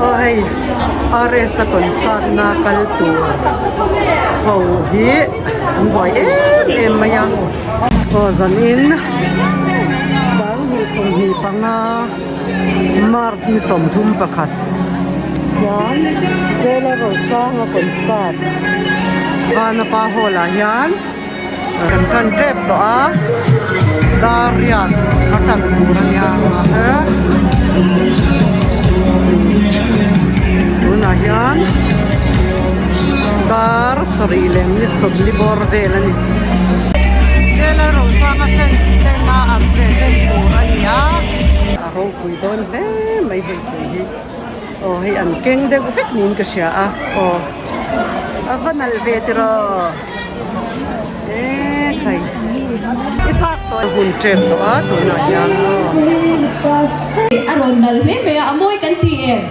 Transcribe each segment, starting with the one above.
Aw hei RS a concert na kal tur ho hi an buai em em mai a aw zanin 2025 March ni 31 hian Jailer Rosanga concert Vanapa hall ah hian. Kan tan tep tawh a, dar riat a tan tur a nia mahse tunah hian dar sarih leh minute sawmli bawr vel a ni. Jailer Rosanga fans tena an present tur a ni a, a ropui dawn hle mai hei pui hi. Aw hei an keng deuh vek niin ka hria a, aw a va nalh ve tiraw. E khai i chak tawh hun tep tawh a tunah hian aw. A rawn nalh hle mai a, a mawi kan ti em?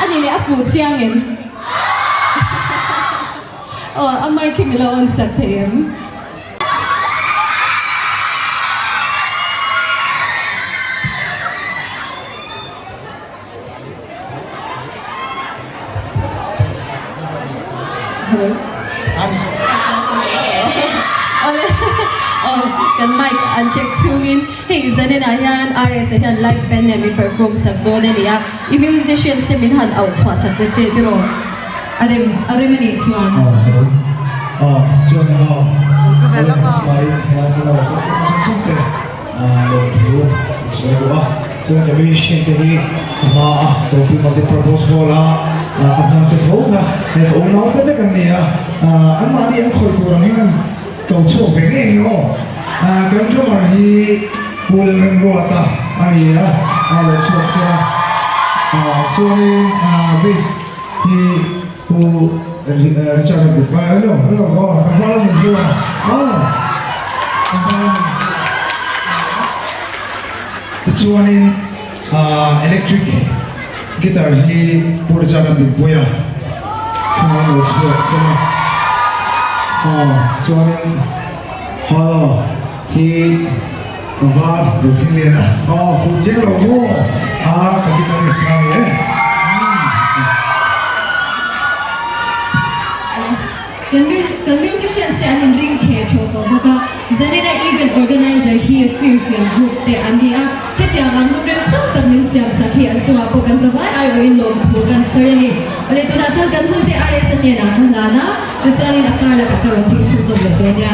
A ni leh a fuh chiang em? Aw a mic hi min lo on sak thei em? Hello. Awle aw kan mic an check chhungin hei zanin ah hian RS ah hian live band nen min perform sak dawn a ni a i musicians te min han auh chhuah sak ta che tiraw a rem a rem a nih chuan. Aw hello aw chuan aw awle hmasa in helai hmun a rawn kal tum zawng zawng te lawmthu ka sawi duh a. Chuan ka musician te hi ka hma a Trophy Multipurpose Hall a ka hman te tho kha hei ka unau te vek an ni a, anmahni an khawih tur ang hian an ko chhuak ve ngei ang aw. Kan drummer hi Pu Lalremruata a ni a, a lo chhuak se a, chuanin bass hi Pu Richard a buk a, no no aw tlangval a nun deuh a, aw tlangval a nun deuh a. Tichuanin electric guitar hi Pu Richard a dinpui a, thla a lo chhuak sel a, aw chuanin hall hi tlangval lo thleng lian a, aw fuh chiang lo maw a ka guitarist kha a ni e. Kan kan musicians te an inring che thaw tawh bawk a, Zanina event organizer hi Firfiam group te an ni a, hetiang ang hun rem chauh tak min siam sak hi an chungah pawh kan zavai aiawhin lawmthu kan sawi a ni. Awle tunah chuan kan hun te RS a hnenah ka hlan a, tichuanin a kar lakah ka rawn phei chhunzawm leh dawn nia.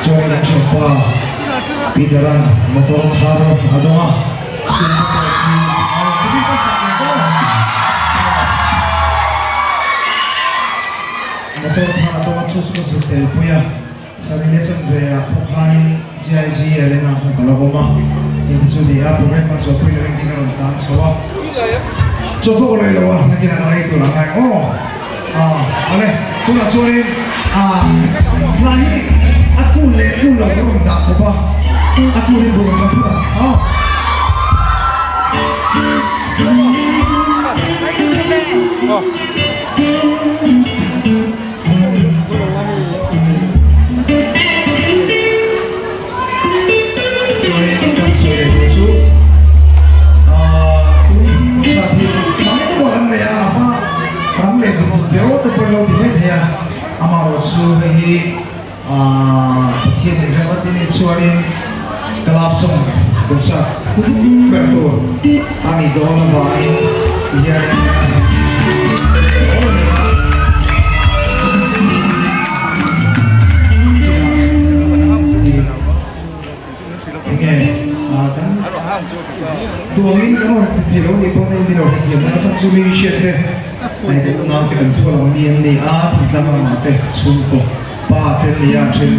Chuanin an thianpa Peter-a'n motor thar a dawng a, chung motor chu a rawn ti bik a sak leh dawn a. Motor thar a dawng a, chu chu ka zut tel pui a, Sarine chanve ah pawh khanin GIG Arena kha ka la awm a, tih te chu ni a, program kan zawhpui lo engtin ka rawn tlan chho a, chaw pawh ka lei lo a, nakinah ka lei tur a ngai aw. Awle, tunah chuanin hla hi a kul leh kul lo ka rawn dah khawp a, a kul hi bur ka phut a. Chuanin kan sawi leh tur chu tun concert hi mahni te pawh kan nei a, a fa ram leh vut vut viau te pawhin lo ti mai thei a, amaherawh chu hei hi Pathian in rem a ti nih chuanin ka love song concert ber tur a nih dawn avangin tihianin Enge kan duangin kan rawn ti thei lo nih pawh hei ni lo hrethiam na chhan chu mi hriat te hei kan unau te kan thu ang mi an ni a thingtlang lamah te chhungkaw. pa te an ni a then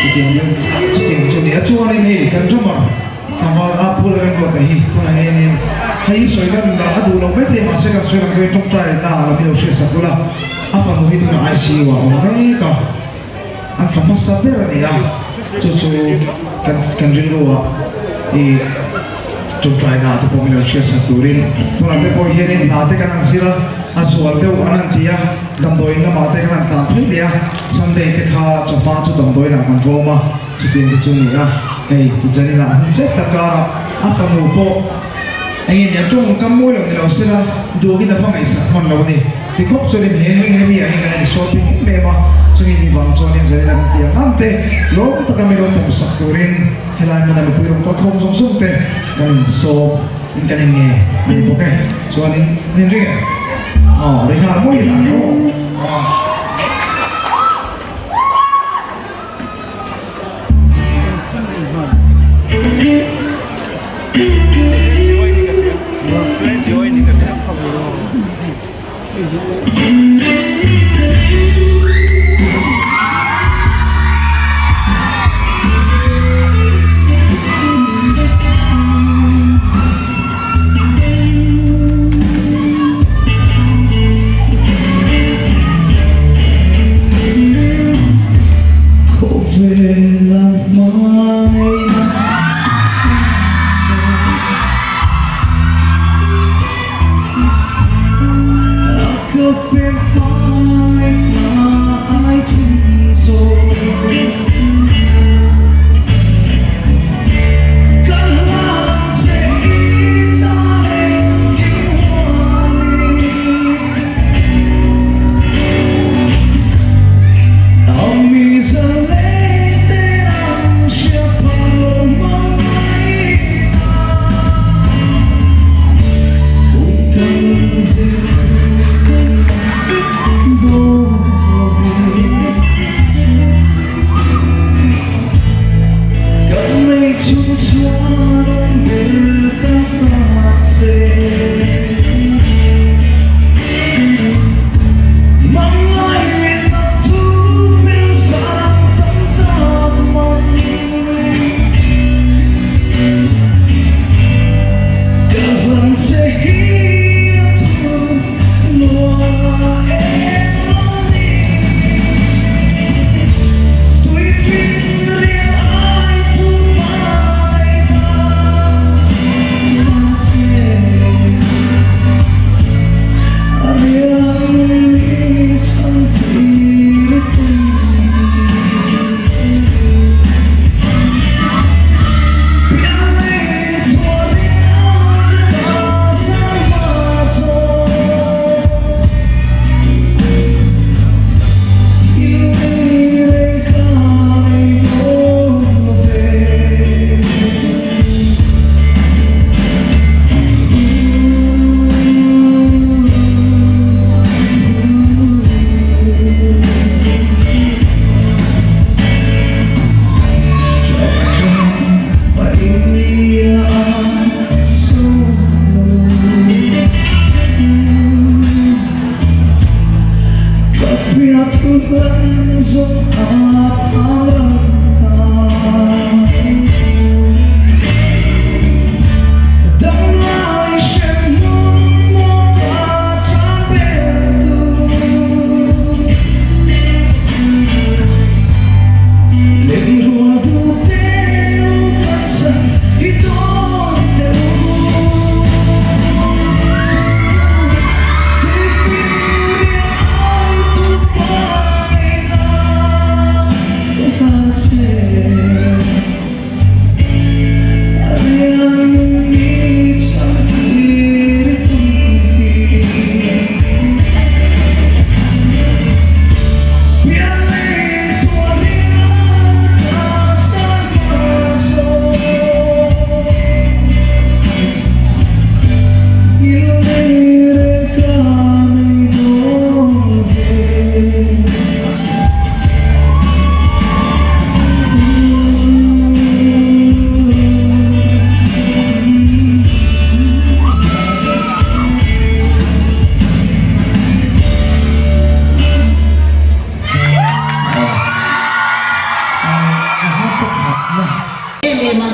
chutiang deuh chutiang chu a ni a chuanin hei kan drummer tlangval a Pu Lalremruata hi tunah hianin hei hi sawi lan a duh loh maithei mahse kan sawi lang dawn tawngtai na a lam hi lo hriatsak bul a a fanu hi tunah ICU ah a awm mek a an fa hmasa ber a ni a chu chu kan kan rilru ah ih tawngtai na te pawh min lo hriatsak turin tunah te pawh hianin hna te kan han zir a a zual deuh an han ti a damdawiin lamah te kan han tlan phei leh a Sunday te kha chawhma chu damdawiin ah kan vawm a chutiang te chu a ni a hei Janina a hun chet tak karah a fanu pawh eng nge nia tawngkam mawi lo ni lo sela duakin a va ngaihsak hman lo a ni. Ti khawp chuanin he heng hemi ah hian kan in shopping em em a, chumi ni vang chuanin Zarina kan tih ang ang te lawm taka mi lo pawmsak turin helai hmuna mipui rawn kal khawm zawng zawng te kan in sawm in kan in nge a ni bawk e. Chuanin min ring em? Aw ri nghal mawi lah aw. em a,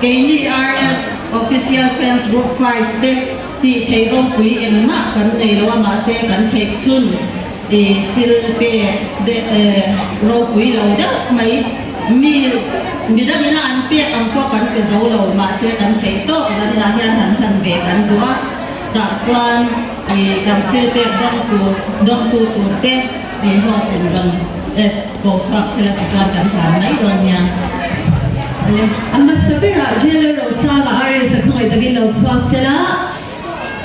keini RS Official Fans Group 5 te tih theih ropui engmah kan nei lo a, mahse kan theih chhun i thil pek ropui lo deuh mai. Mi midangina an pek ang pawh kan pe zo lo, mahse kan theih tawk zaninah hian han hlan ve kan duh a, tah chuan i kan thil pek dawngtu dawngtu tur te i host in rawn ko chhuak sela tichuan kan hlan mai dawn nia. A hmasa berah Jailer Rosanga RS a khawngaih takin lo chhuak sela.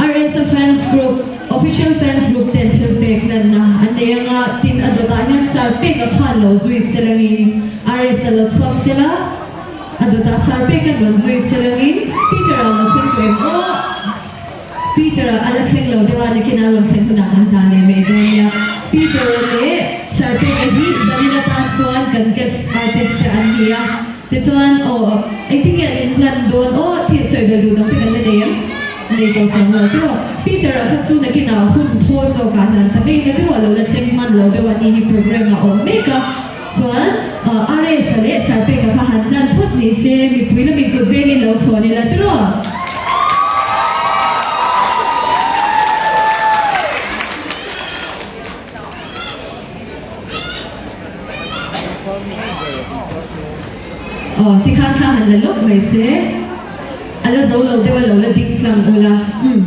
RSA Fans Group, Official Fans Group ten thil pek hlanna an nei ang a, tin a dawtah hian sar pek a khan lo zui selangin RSA lo chhuak sela, a dawtah sar pek an rawn zui selangin Peter-a lo thleng tawh em aw? Peter-a a la thleng lo deuh a, nakinah a rawn thlen hunah kan hna leh mai dawn nia. Peter-a leh sar pek a hi zanin atan chuan kan guest artist te an ni a. Tichuan, aw, engtin nge an inhlan dawn? Aw, thil sawi belh duh dang te kan la nei em? Nei tawh chuang lo tiraw? Peter-a kha chu nakinah hun thawl zawkah hlan ta vei na tiraw? A lo la thleng hman lo deuh a ni hi program-ah a awm mek a. Chuan, RS-a leh Sarpeka kha han hlan phawt ni se, mipui lami kut vengin lo chhawn ila tiraw? Aw tikhan thla han la lawk mai se, a la zo lo deuh a lo la ding tlang ula umm.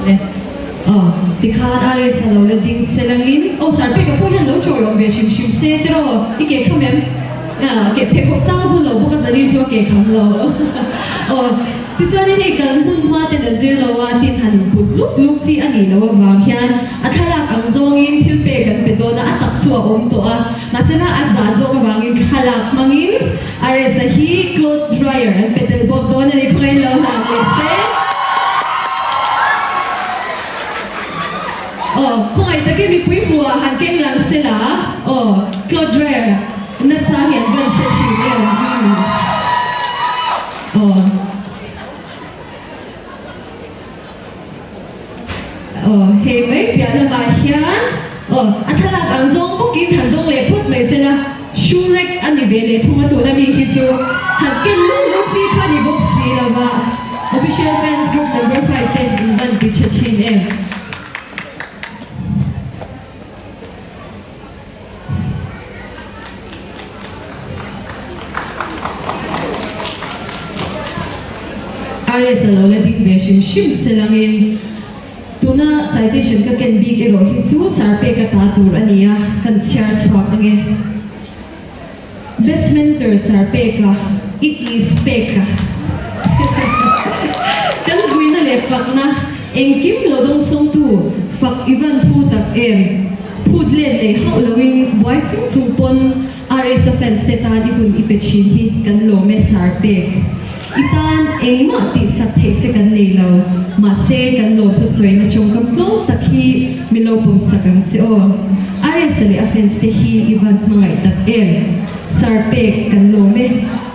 Le aw tikhan RS a lo la ding se langin aw Sarpeka pawh hian lo chawi awm ve hrim hrim se tiraw i ke kham em? Ah ke pheikhawk sang a hun lo bawk a zanin chu a ke kham lo aw tichuanin hei kal hmun hma ten a zir lo a tin han input luk luk chi a nih loh avang hian a thlalak ang zawngin thil pek an pe dawn a a tak chu a awm tawh a mahsela a zan zawk avangin thlalak hmangin a resa hi cloth dryer an pe tel bawk dawn a ni khawngaih lo hlang leh se. Aw, khawngaih takin mipui hmuhah han keng lang se la, aw, cloth dryer nasa hi an van hre thin em, umm, aw, aw, hei mai piah lamah hian, aw, a thlalak ang zawng bawkin han dawng leh phawt mai se la, shoe rack a ni ve leh thung a tuna mi hi chu han ken lung lung chi kha ni bawk si lo va, official fans group number 5 ten in van ti tha thin em. RS a lo la ding ve hrim hrim se langin tuna citation ka ken bik erawh hi chu Sarpeka ta tur a ni a, kan chhiar chhuak ange. Best mentor Sarpeka, it is Peka. Kan vuina leh fakna engkim lo dawngsawngtu fak i van phu tak em? Phut let nei hauh loin buai chung chung pawn RS-a fans te tan i hun i pe thin hi kan lawm e Sarpek. I tan engmah tihsak theih che kan nei lo, mahse kan lawmthu sawina tawngkam tlawm tak hi mi lo pawmsak ang che aw. RS-a leh a fans te hi i van hmangaih tak em? Sir pek kan lawm e,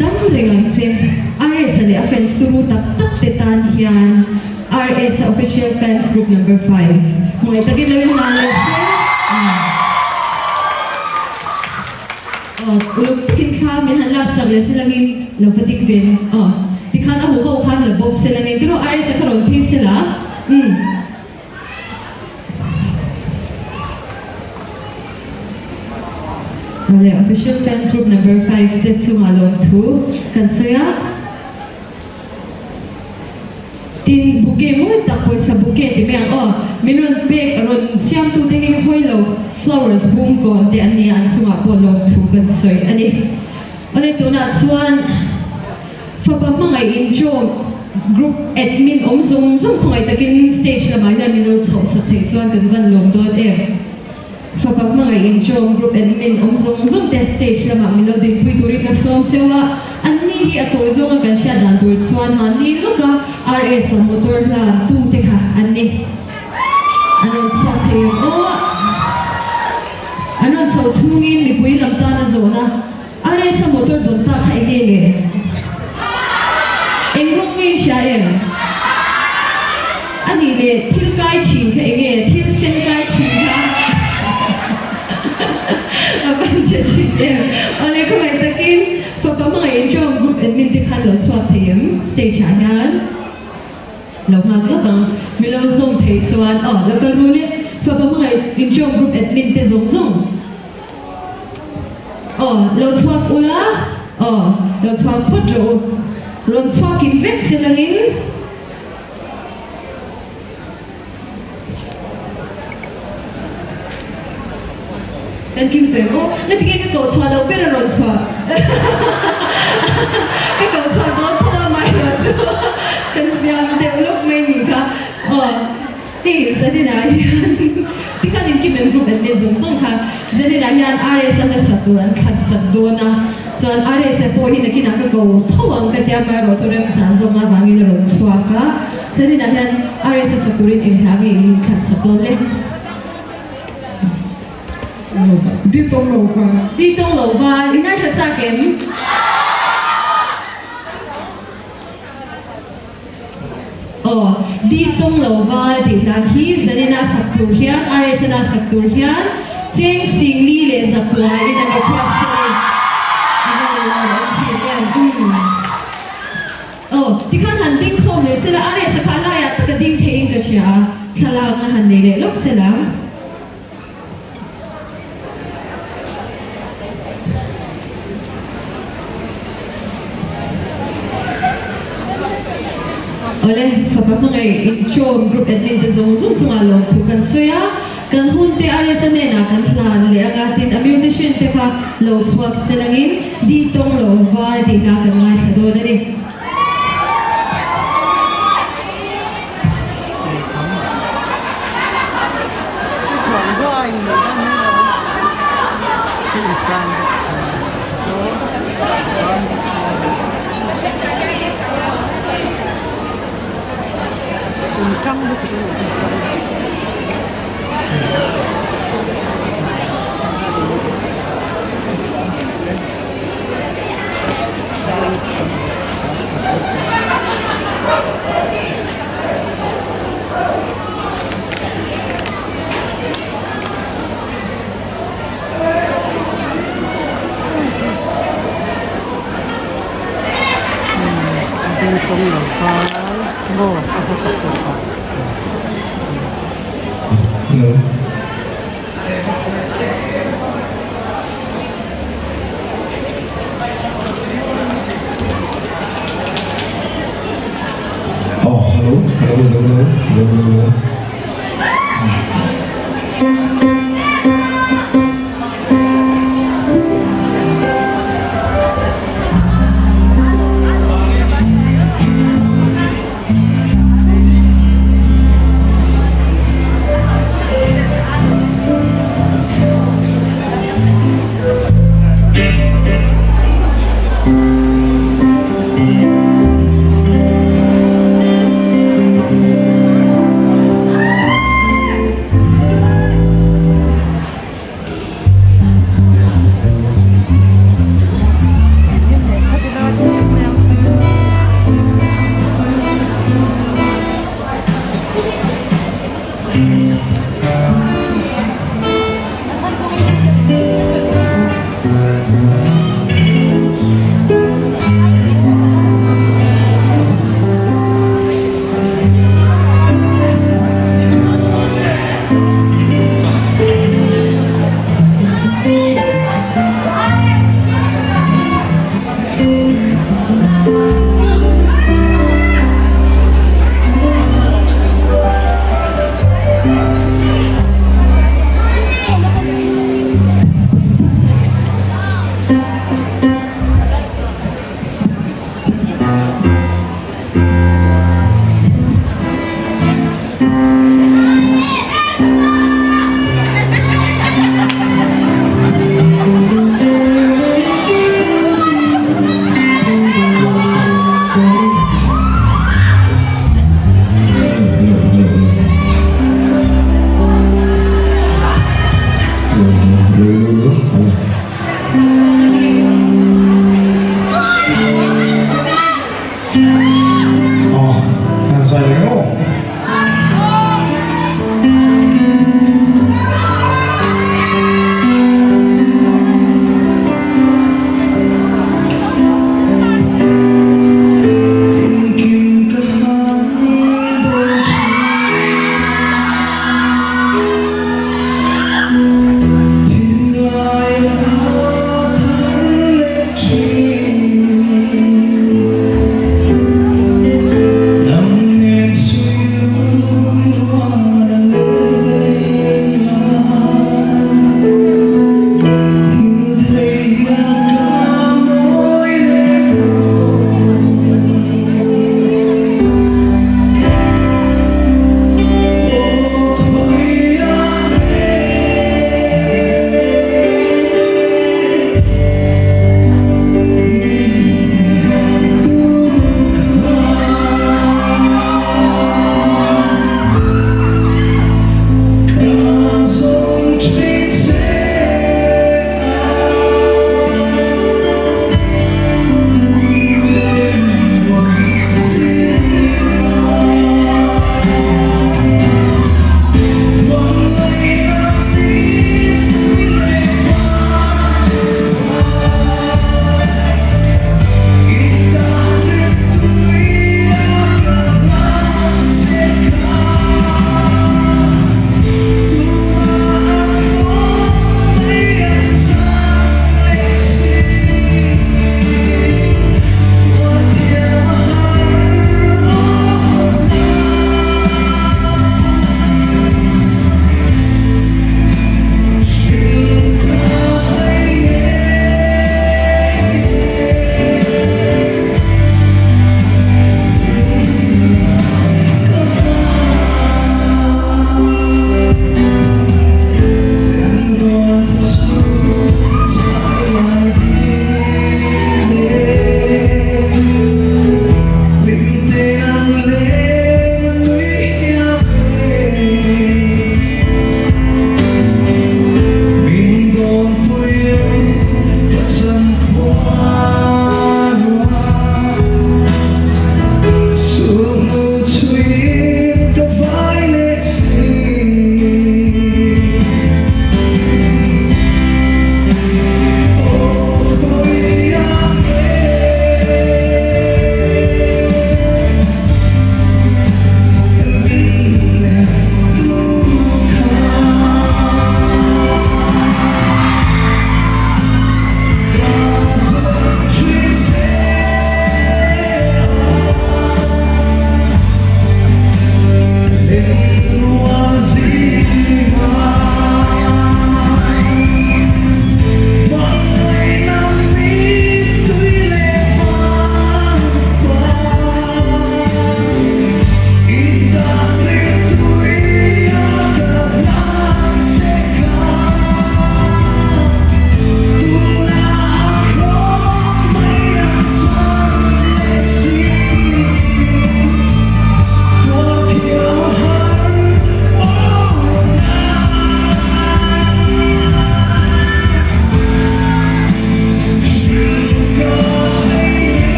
dam reng ang che. RS-a leh a fans turu tak tak te tan hian RS-a official fans group number 5 hmangaih takin lo inhlan leh se. Aw, uluk takin thla min han lak sak leh se langin lo va dik ve aw. Tikhan a huho khan la bawk se langin tiraw RS-a kha rawn phei se la umm. Awle, official fans group number 5 te chungah lawmthu kan sawi a. Tin, bouquet mawi tak pawisa bouquet ti mai ang aw. Min rawn pek, rawn siamtute hi hawi lo flowers bung kawn te an ni a, an chungah pawh lawmthu kan sawi a ni. Awle, tunah chuan fapa hmangaih intro group admin awm zawng zawng khawngaih takin stage lamah hian min lo chhoh sak theih chuan kan van lawm dawn em. Fapa hmangaih intawm group admin awm zawng zawng te stage lamah min lo dinpui turin ka sawm cheu a, anni hi a tawi zawnga kan hriat dan tur chuan mahni lawka RS a motor hlan tu te kha an ni. An rawn chhuak thei ang aw. An rawn chhoh chhungin mipui lam tan a zawn a, RS a motor dawn ta kha enge le? Eng rawng nge in hria em? A nih leh thil kai thin kha enge? Thil sen kai thin kha? thei chuan aw lo kal ru le fapa hmangaih inchawm group admin te zawng zawng aw lo chhuak ula aw lo chhuak phawt rawh u rawn chhuakin vek se langin. Kan kim tawh em aw? Na tinge ka koh chhuah loh ber a rawn chhuah? Ka koh chhuah dawn tho a mai rawh chu kan fiam deuh lawk mai nih kha. Aw hei Zaninah hian tikhan in kim em group admin zawng zawng kha Zaninah hian RS a hla sak tur an thlan sak dawn a chuan RS a pawh hi nakinah ka ko tho ang ka tia mai rawh chu remchang zawk avangin a rawn chhuak a. Zaninah hian RS a sak turin eng hla nge in inthlan sak dawn le? Di tawng lo va. Di tawng lo va, i ngaithla chak em? Aw, di tawng lo va tih hla hi Zanina sak tur hian, RS-a sak tur hian cheng singli leh zakua in a request a ni. A va lo awm thin em? Umm. Aw, tikhan han ding khawm leh sela, a reh sakha laiah tak a ding theiin ka hria a, thlalak a han nei leh lawk sela. Awle, fapa hmangaih inchawm group admin te zawng zawng chungah lawmthu kan sawi a, kan hun te RSA hnenah kan hlan leh anga tin a musician te kha lo chhuak selangin di tawng lo val tih hla kan ngaithla dawn a ni. Hello. Oh, hello, hello, hello, hello, hello, hello, hello.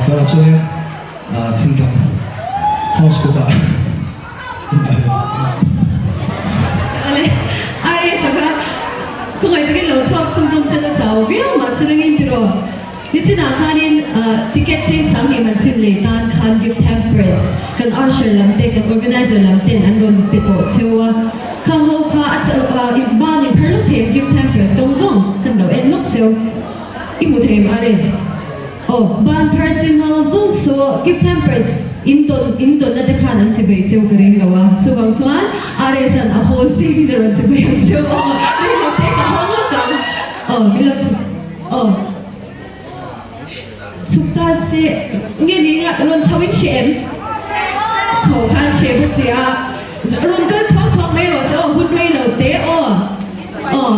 Tunah chuan thil dang house kawtah Ale, Aries kha khawngaih takin lo chhuak chhunzawm se la chau viau mahse rengin tiraw. Nichinah khanin ticket cheng sang leh man chin lei tan khan gift hampers kan usher lam te kan organizer lam ten an rawn pe tawh cheu a, khang ho kha a ban in phar lawk thei ang gift hampers dawng zawng kan lo en lawk cheu. I hmu thei em Aries? Aw, ban phar chin ho zawng saw gift hampers in dawn in dawnna te khan an chibei cheu ka ring lo a, chuvang chuan Aries an a haw zing in a rawn chibei ang cheu aw, rei lo te ka haw ngawt ang aw mi lo chhuk aw chhuk ta se nge ni nga rawn chho in hre em? Chho khan hre bawk si a, rawn kal thuak thuak mai rawh se aw hun rei lo te aw. Aw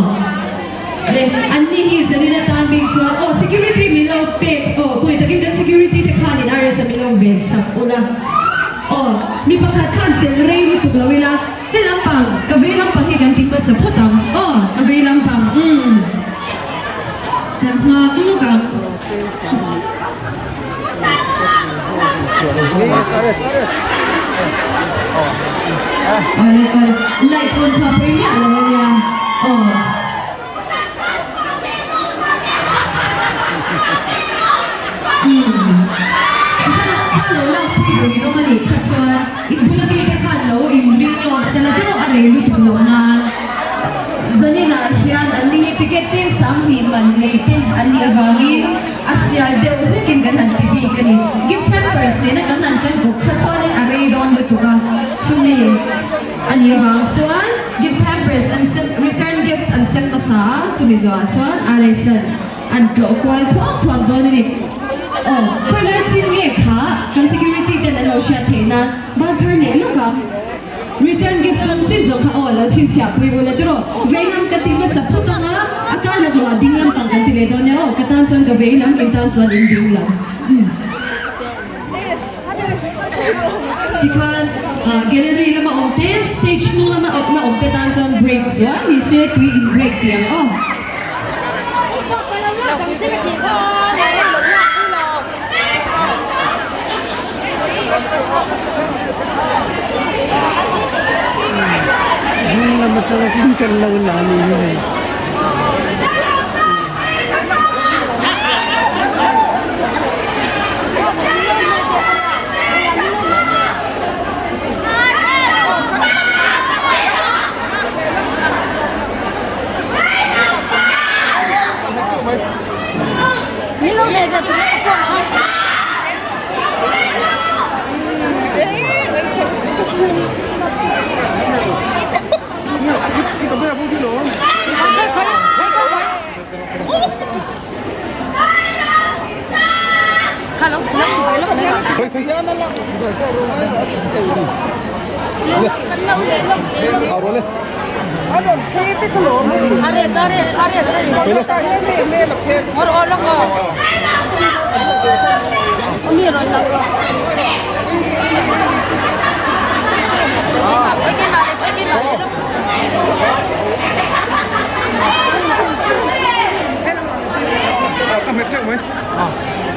le an ni hi Zarina tan bik chuan aw security min lo pek aw khawi takin kan security te khanin RS a min lo ven sak ula aw mi pakhat khan chelh rei lutuk lo ila he lampang ka vei lampang hi kan ti hmasa phawt ang aw ka vei lampang umm kan nghak lawk ang. Awle awle light on kha pawi miah lo ania aw. pui duh in awm a nih kha chuan in bula mite khan lo inring lawk sela deuh a rei lutuk loh nan. Zaninah hian an ningi ticket cheng 2000 man lei te an nih avangin a sial deuh hlekin kan han ti bik a ni. Gift hampers nena kan han ṭan kawp kha chuanin a rei dawn lutuk a, chumi a nih avang chuan gift hampers an sem, return gift an sem hmasa a, chumi zawhah chuan RSN an tlawh kual thuak thuak dawn a ni. Aw, khawi lai chin nge kha kan security ten an lo hriat theih nan ban phar leh lawk ang. Return gift dawn chin zawk kha aw lo chhinchhiah pui ula tiraw veilam ka ti hmasa phawt ang a, a kar lak loh ah ding lampang kan ti leh dawn nia aw, ka tan chuan ka veilam in tan chuan in ding lam umm. Tikhan gallery lama awm te stage hnung lama la awm te tan chuan break zuai ni se tui in break tih ang aw. Hnung lam atanga khan kan lo la ni hi hei.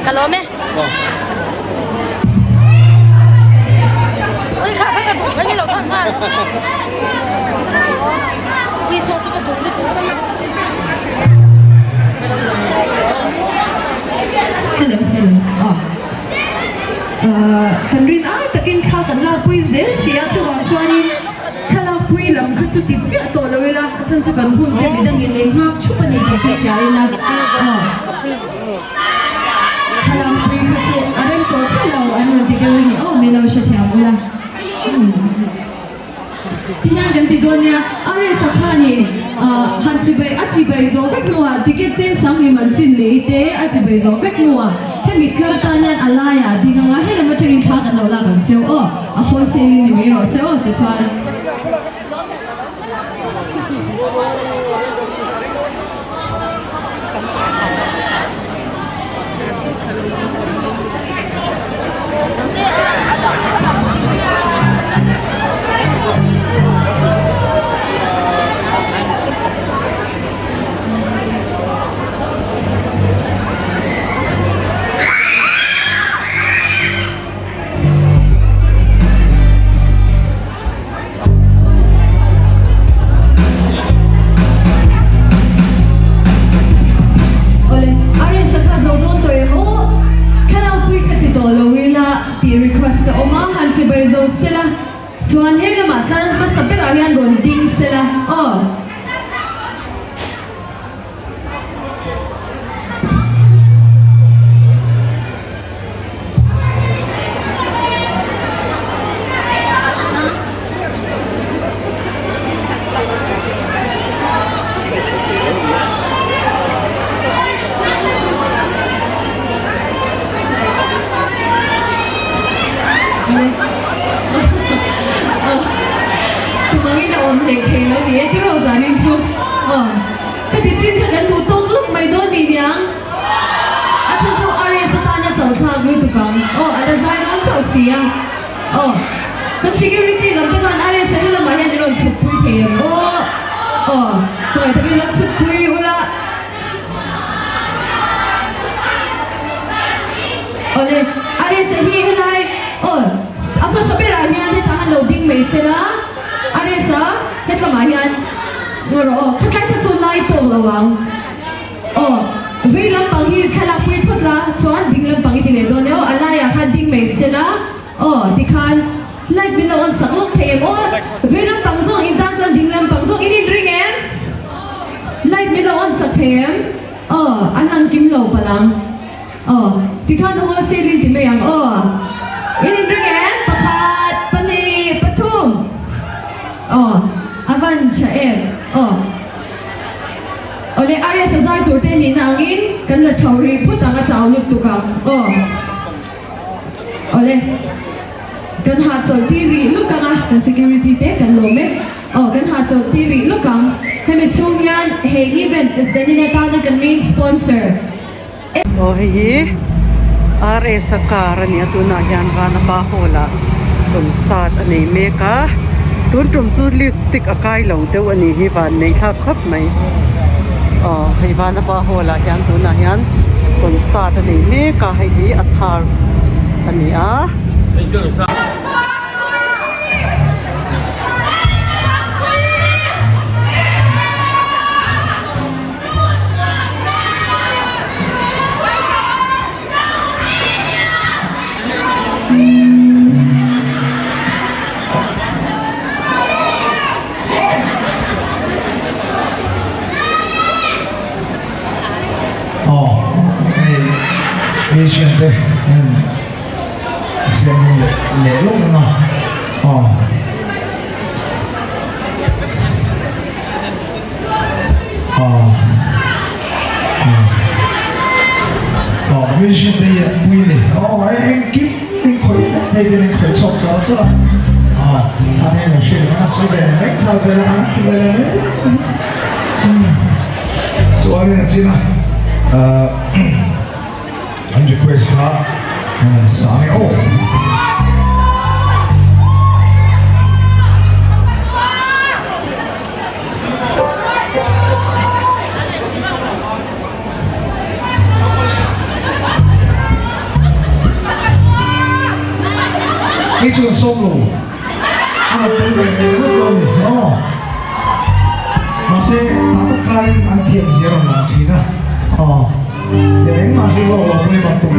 Hello hello aw kan rin ai takin thla kan lakpui zel si a chuvang chuanin thlalakpui lam kha chu ti chiah tawh lo ila a chan chu kan hun te midangin ei nghak thup a ni tih ka hria ila aw thlalakpui kha chu a rem tawh chiah lo an rawn ti deuh a ni aw min lo hrethiam ula. Tihian kan ti dawn nia, RS a khanin han chibai a chibai zawh vek hnuah ticket cheng 20 man chin lei te a chibai zawh vek hnuah hemi tlar tan hian a laiah ding anga helam atangin thla kan lo lak ang cheu aw, a wholesale in ni mai rawh se aw tichuan. Awle, RS a kha zo dawn tawh em aw? Thlalakpui kha ti tawh lo ila tih request a awm a, han chibai zo sela chuan he lamah tlar hmasa berah hian rawn ding sela aw. Tumangin a awm hlei thei lo ni e tiraw zanin chu aw. Ka ti chin kha kan duh tawk lawk mai dawn mi niang. A chhan chu RS atana chauh thlak lutuk ang. Aw a la zai dawn chauh si a. Aw kan security lam te khan RS a helamah hian i rawn chhuk pui thei em aw. Aw khawngaih takin lo chhuk pui ula. Awle RS a hi helai aw a hmasa berah hian hetah han lo ding mai sela RS a hetlamah hian Ngaw rawh aw, khatlai kha chu lai tawk lo ang. Aw, vei lampang hi thlalak pui phawt la, chuan ding lampang i ti leh dawn e aw, a laiah khan ding mai se la. Aw tikhan light min lo on sak lawk thei em aw? Vei lampang zawng in tan chuan ding lampang zawng in inring em? Light min lo on sak thei em? Aw an lang kim lo palh ang. Aw tikhan wholesale in ti mai ang aw. In inring em? Pakhat, pahnih, pathum. Aw a van tha em? Aw. Awle RS a zai tur te nihna angin kan la chho rih phawt ang a chau lutuk ang aw. Awle kan hahchawlh tir rih luk ang a kan security te kan lawm e. Aw kan hahchawlh tir rih luk ang. Hemi chhung hian hei event zanin atana kan main sponsor. Aw hei hi RS a car a ni a tunah hian Vanapa hall ah concert a nei mek a tun tum chu lipstick a kai lo deuh a nih hi van neih thlak khawp mai aw hei Vanapa hall ah hian tunah hian concert a nei mek a hei hi a thar a ni a. Aw hei Asian te an siam leh leh lawk ang a aw. Vision te hi an pui ni. Aw engkim min khawih vek thei te min khawih chhawk char char a. A hmel a hrilh ang a sawi ve reng char zel a an ti ve leh mai. Chuanin a chin a an request kha an sang e aw. Hei chu an sawm lo a rawn tel ve ve ngawt dawn a ni aw. Mahse tah tak khanin an thiam zia rawn lang thin a aw. Tiang engmah zir lawk lo pawhin a rawn tum.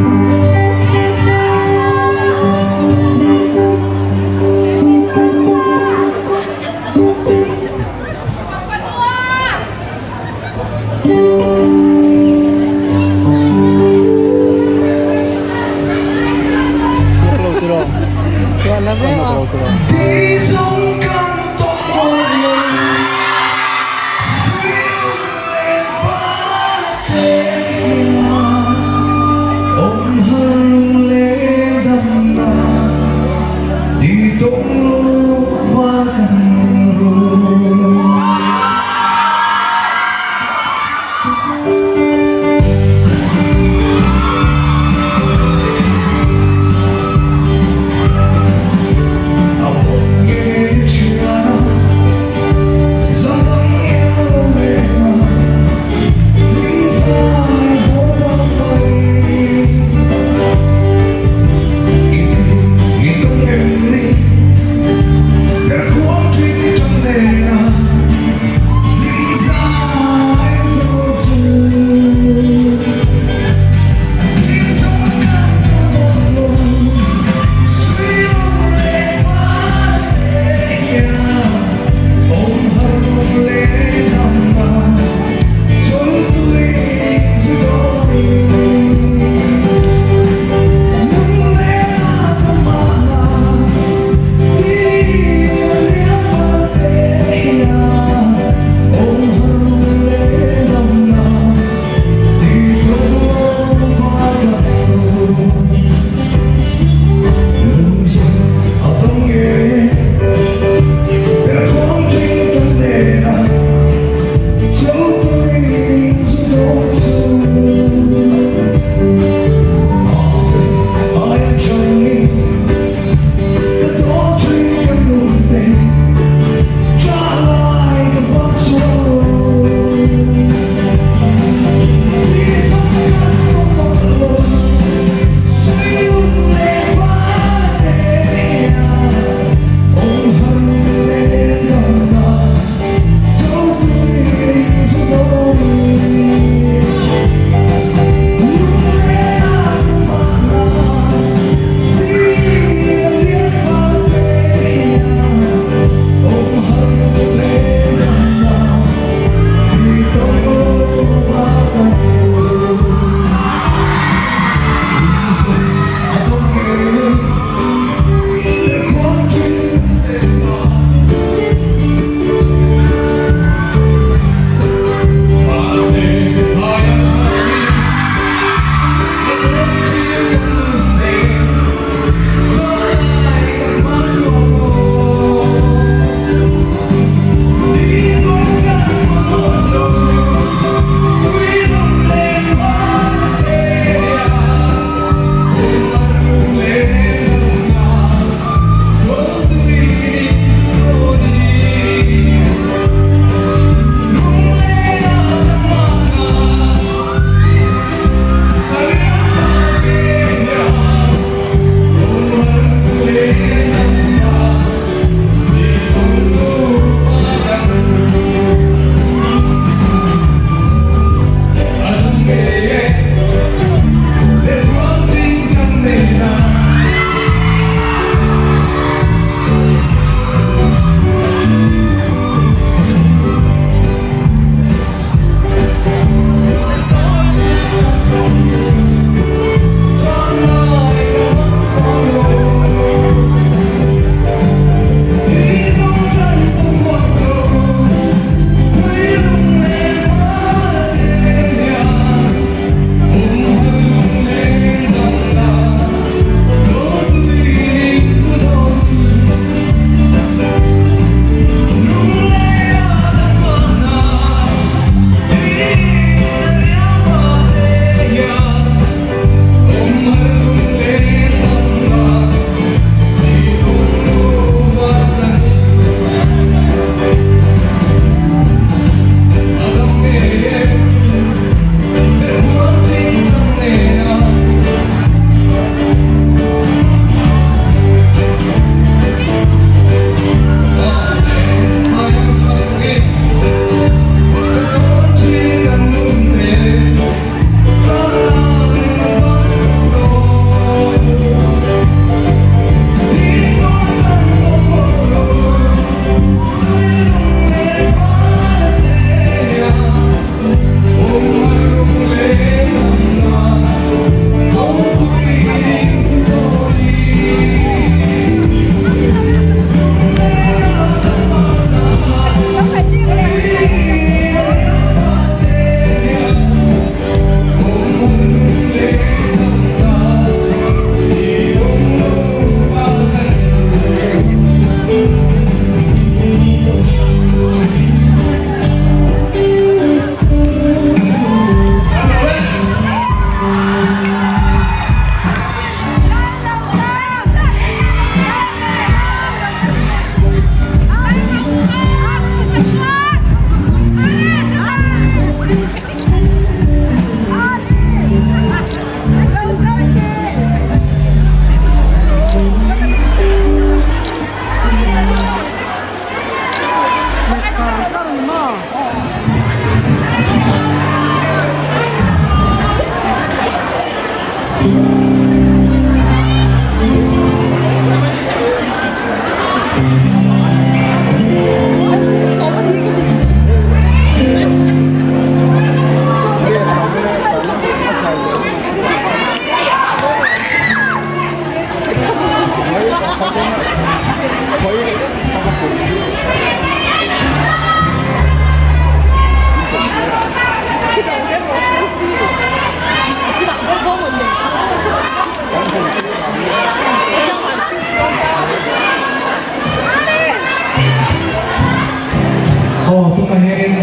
Aw tunah hianin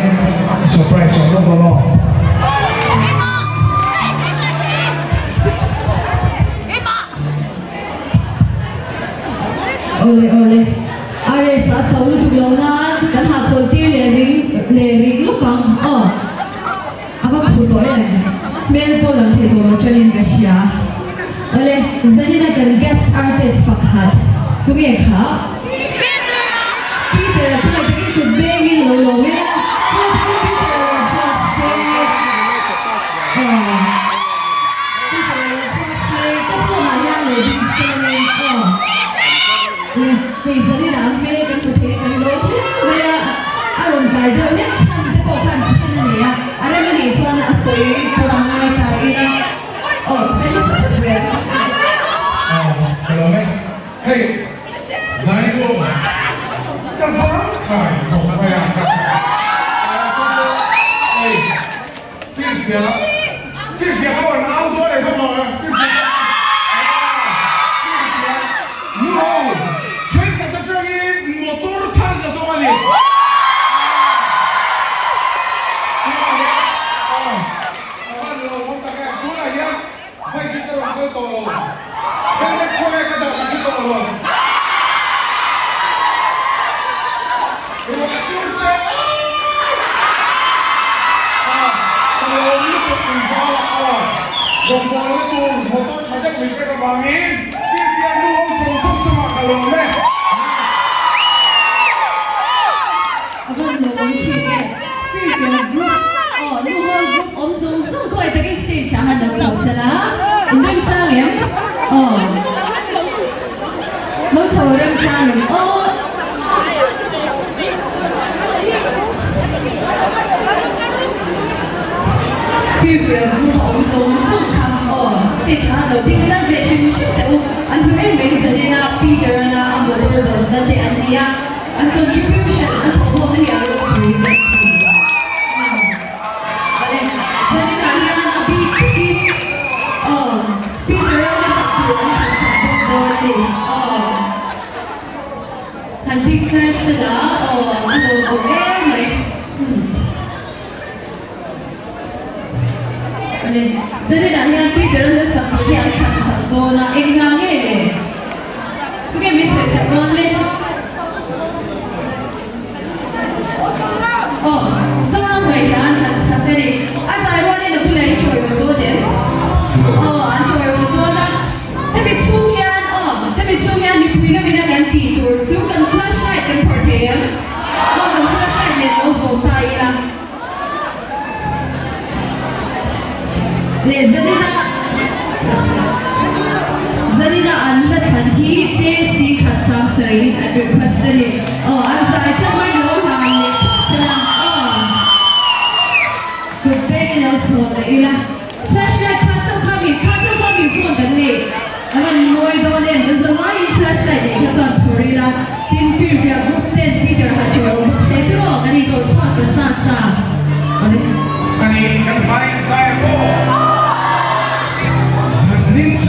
surprise awm lawk dawn aw. Awle awle RS a chho lutuk lo nan kan hahchawlh tir leh ring leh ring lawk ang aw. A va phu tawh em? Hmel pawh lang thei tawh lo tanin ka hria. Awle, Zanina kan guest artist pakhat tunge kha? Peter-a! Peter-a tunge takin kut bengin lo lawm ila, tunge takin Peter-a lo chhuak se. Aw, Peter-a lo chhuak se, ka chungah hian lo ding se aw. Le, hei Zanina a hmel kan hmu thei a, kan lawm hle mai a, a rawn kai deuh hlek chhan te pawh khan chhan a nei a, a rem a nih chuan a sawi tur a ngai ta ila, aw che hmasa tak vel. Aw, ka lawm e. Hei, zai chu ka zang khai khawp mai a. Hei, chirhfiah, chirhfiah ho an au dawn em kha maw? Chirhfiah, chirhfiah, nu ho, thenkhat atangin motor than ka dawng a ni. Tunah hian bike hi ka rawn kal tawh lo, helmet khawnge ka dah ka hre tawh lo. Ruah sur se a ka lawm lutuk inzal a aw rawngbawlna tur motor tha deuh min pek avangin firfiak nu ho zawng zawng chungah ka lawm e. A van lawmawm thin e. Firfiak group aw nu ho group awm zawng zawng khawi takin stage ah han lo chho sela in remchang em aw lo chho remchang em aw. Firfiak group a awm zawng zawng kha aw stage ah han lo ding tlat ve hrim hrim teh u an hmu em mai zanina Peter ana a motor dawnna te an ni a. An contribution an thawhkhawm na hi a ropui ka ti. Vale, zaninah hian a bik takin aw Peter a sak tur an han sak bawk dawn a ni. Aw han ding tlar sela aw a lawmawm em mai. Vale, zaninah hian Peter a sak tur hi an thlan sak dawn a, eng hna nge le? Tunge min sawi sak dawn le? Aw, Zoram ngaihna an thlan sak a ni. A zai rualin a bulah i chawiawi dawn em? Aw, an chawiawi dawn a. Hemi chhung hian, aw, hemi chhung hian mipui lamina kan tih tur chu kan flashlight kan phawrh thei em? Aw, kan flashlight nen lo zawm ta ila. Leh Zarina Zarina an hla thlan hi JC khat sang sarih in an request a ni. Aw an zai tha mai lo hlan leh phawt che la aw. Kut beng in lo chhawn leh ila. Flashlight kha chauh kha mi kha chauh kha mi phone kan nei. A rawn ngawi dawn em? Kan zavaiin flashlight nei kha chuan phur ila, tin firfiak group ten Peter han chawi awm bawk se tiraw kan inkoh chhuak ta sa sa. Awle. Ani kan fai in zai a maw? Zanin chu.